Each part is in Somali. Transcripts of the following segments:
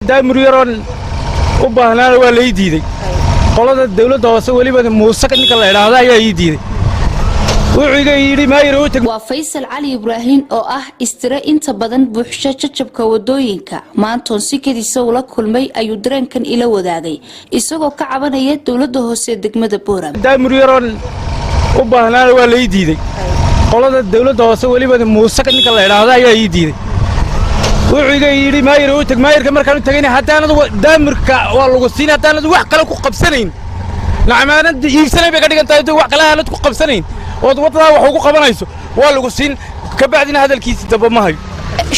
Daamur yaroon u baahnaana waa lai diidey. Qolada dawladda hoose, weliba Muuse ninka la idhaahda ayaa ii diiday. Wuxuu iga yidhi maayir u tag. Waa Faysal Cali Ibraahin oo ah istire inta badan buuxsho jajabka wadooyinka. Maantoon si kediisa ula kulmay ayuu dareenkan ila wadaagay, isagoo ka cabanaya dowladda hoose ee degmada Boorama. Daamur yaroon u baahnaana waa lai diiday. Qolada dawladda hoose, weliba Muuse ninka la idhaahda ayaa ii diiday. Wuxuu iga yidhi maayir u tag. Maayirka markaan u tagayna, haddaanad daamurka waa lagu siin haddaanad wax kale ku qabsanayn. Nacmaanad iibsanayn bay ka dhigan tahay. Wax kale aanad ku qabsanayn ood waddadaa wax ugu qabanayso, waa lagu siin. Ka bacdina hadalkiisii damba ma hayo.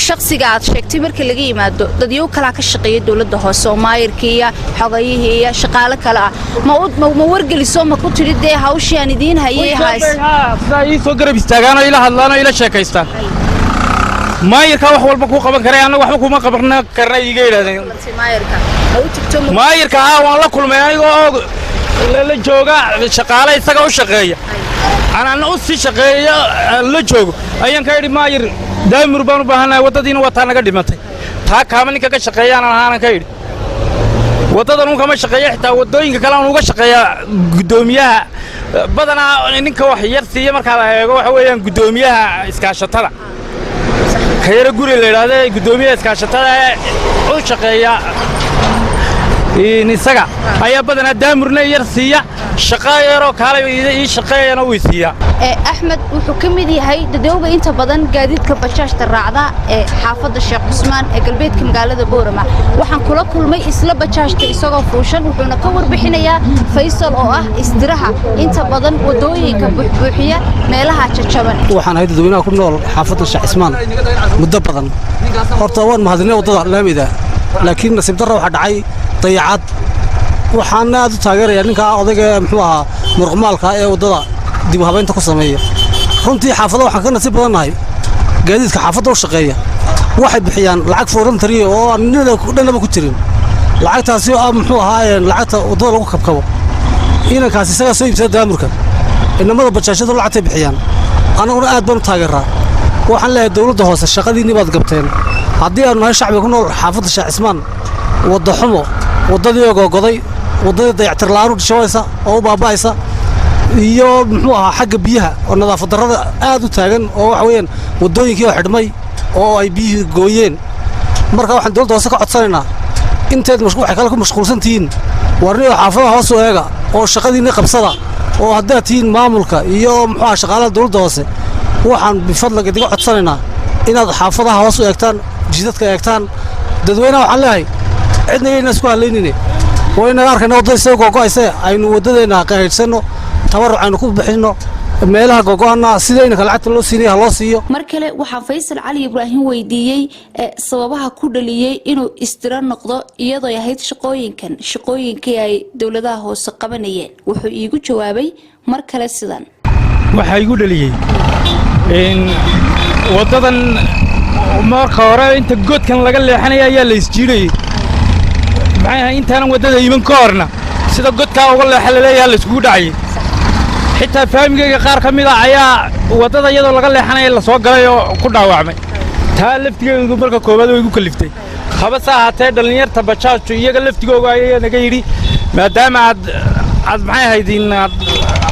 Shakhsiga aad sheegtay marka laga yimaado, dadyow kalaa ka shaqeeya dowladda hoose oo maayirkii iyo xogayihii iyo shaqaale kale ah, ma wargeliso? Ma ku tidhi dee hawshii aan idiin hayay hays? Sidaa ii soo garab istaagaanoo ila hadlaan oo ila sheekaystaan. Maayirkaa wax walba kuu qaban karay, annaga waxba kuma qaban karna iiga yidhahdeen. Maayirka haa, waan la kulmay anigoo oo la jooga shaqaale isaga u shaqeeya, aan u sii shaqeeyo aan la joogo ayaan ka idhi, "Maayir, daamur baan u baahannahay, waddadiina waa taa naga dhimatay." Taa kaama ninka ka shaqeeyaanan ahaanan ka idhi. Waddadan un kama shaqeeya, xitaa waddooyinka kale aan uga shaqeeyaa. Guddoomiyaha badanaa ninka wax yar siiya markaa la eego waxa weeyaan guddoomiyaha iskaashatada, kayaro guri la yidhaahdo, guddoomiyaha iskaashatada ee u shaqeeya isaga ayaa badanaa daamurna yar siiya, shaqo yaroo kaalay ii shaqeeyana way siiyaa. Axmed wuxuu ka mid yahay dadweyga inta badan gaadiidka bajaajta raacda ee xaafadda Sheekh Cusmaan ee galbeedka magaalada Boorama. Waxaan kula kulmay isla bajaajta isagoo fuushan, wuxuuna ka warbixinayaa Faysal oo ah istiraha inta badan wadooyinka buuxbuuxiya meelaha jajaban. Waxaan ahay dadweynaha ku nool xaafadda Sheekh Cismaan muddo badan. Horta waan mahadinay waddada laamida, laakiin nasiib darra waxaa dhacay dayacad. Waxaan aad u taageerayaa ninkaa odayga ee muxuu ahaa muruqmaalka ee waddada dib u habaynta ku sameeya. Runtii xaafadda waxaan ka nasiib badannahay gaadiidka xaafadda u shaqeeya waxay bixiyaan lacag voluntary oo aan dhanaba ku jirin, lacagtaasi oo ah muxuu ahaa lacagta waddada lagu kabkabo. Inankaasi isagaa soo iibsada daamurka, inamada bajaajyadu lacagtay bixiyaan. Annaguna aad baan u taageeraa. Waxaan leeyahay dowladda hoose, shaqadiinni baad gabteen. Haddii aanu nahay shacbiga ku nool xaafadda Sheekh Cismaan, wadda xumo, waddadii oo googoday, waddadii dayactir la'aan u dhishabaysa oo u baaba'aysa, iyo muxuu ahaa xagga biyaha oo nadaafad darrada aad u taagan, oo waxa weeyaan waddooyinkii oo xidhmay oo ay biyihii gooyeen. Marka waxaan dowladda hoose ka codsanaynaa, inteed waxay kale ku mashquulsan tihiin, warniyo xaafadaha hoos u eega oo shaqadiinni qabsada. Oo haddaad tihiin maamulka iyo muxuu ahaa shaqaalaha dowladda hoose, waxaan bifadlaga idiga codsanaynaa inaad xaafadaha hoos u eegtaan, jidadka eegtaan. Dadweynaha waxaan leeyahay, cidna yayna isku hadlaynine, waa inaga arkayna waddada sida googo'ayse. Aynu waddadeenna qahaydhsanno, tabarruc aynu ku bixinno meelaha googo'ana, sida inanka lacagta loo siinaya ha loo siiyo. Mar kale waxaa Faysal Cali Ibraahim weydiiyey sababaha ku dhaliyey inuu istiro noqdo, iyadoo ahayd shaqooyinkan shaqooyinkii ay dowladaha hoose qabanayeen. Wuxuu iigu jawaabay mar kale sidan. Waxaa igu dhaliyey waddadan marka hore inta godkan laga leexanaya ayaa la isjiidhayey. Maxay ahay, intaanan waddada iman ka horna sida godkaa uga leexa laleeyaha la iskugu dhacayay. Xitaa faamigayga qaar ka mid a ayaa waddada iyadoo laga leexanaya la soo galay oo ku dhaawacmay. Taa laftigeedu marka koowaad way igu kaliftay. Habase ahaatee, dhallinyarta bajaajtu iyaga laftigooga ayaa naga yidhi, maadaama aad maxay ahayd in aad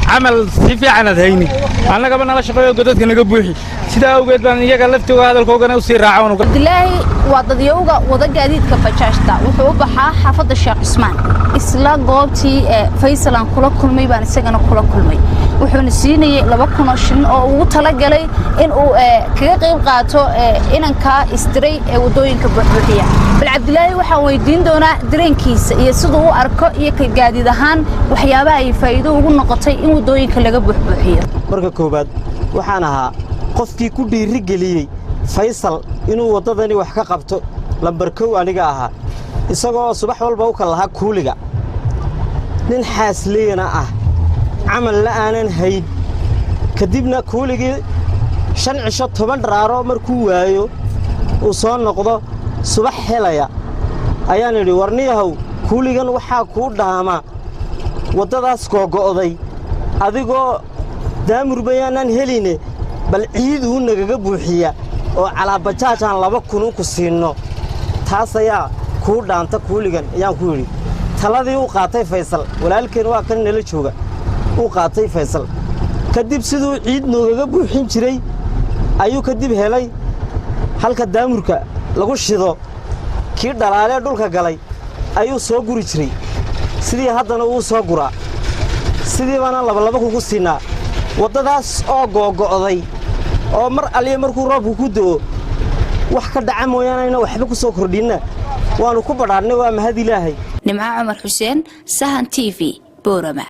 camal si fiican aad haynin, annagaba nala shaqeeyo, godadka naga buuxi. Sidaa awgeed baan iyaga laftigooga hadalkoogana usii raaca. Cabdilaahi waa dadyowga wada gaadiidka bajaajta. Wuxuu u baxaa xaafadda Sheekh Cusmaan. Isla goobtii ee Faysal aan kula kulmay baan isagana kula kulmay. Wuxuuna siinayey 2000 oo shilin oo ugu talagalay in uu kaga qayb qaato inankaa istiray ee waddooyinka buuxbuuxiya. Bal Cabdilaahi waxaan weydiin doonaa dareenkiisa iyo siduu u arko iyo ka gaadiid ahaan waxyaabaha ay faa'iido ugu noqotay in waddooyinka laga buuxbuuxiyo. Marka koowaad, waxaan ahaa qofkii ku dhiiri geliyey Faysal inuu waddadani wax ka qabto. Lambar kow aniga ahaa, isagoo subax walba u kal lahaa kuuliga, nin xaasleyana ah, camalna aanan hayn. Kadibna kuuligii 5 cisho, 10 dharaaro markuu waayo, uu soo noqdo subax helaya, ayaan idhi, "Warniyahow, kuuligan waxaa kuu dhaama waddadaas googo'day, adigoo daamur bayaanaan heline, bal ciiduu nagaga buuxiya oo calaabajaajaan 2000 ku siinno." Taas ayaa Kuu dhaanta kuuligan ayaan ku yidhi. Taladii uu qaatay Faysal walaalkeen, waa kan nala jooga, uu qaatay Faysal. Kadib siduu ciid noogaga buuxin jiray ayuu kadib helay halka daamurka lagu shido. Kii dhalaalee dhulka galay ayuu soo guri jiray. Sidii haddana uu soo guraa, sidii baana labalaba kugu siinaa. Waddadaas oo googo'day oo mar alliya markuu roobku ku do'o wax ka dhaca mooyaanayna waxba ku soo kordhinna, waannu ku badhaadhnay. Waa mahad Ilaahay. Nimco Cumar Xuseen, Sahan TV, Boorama.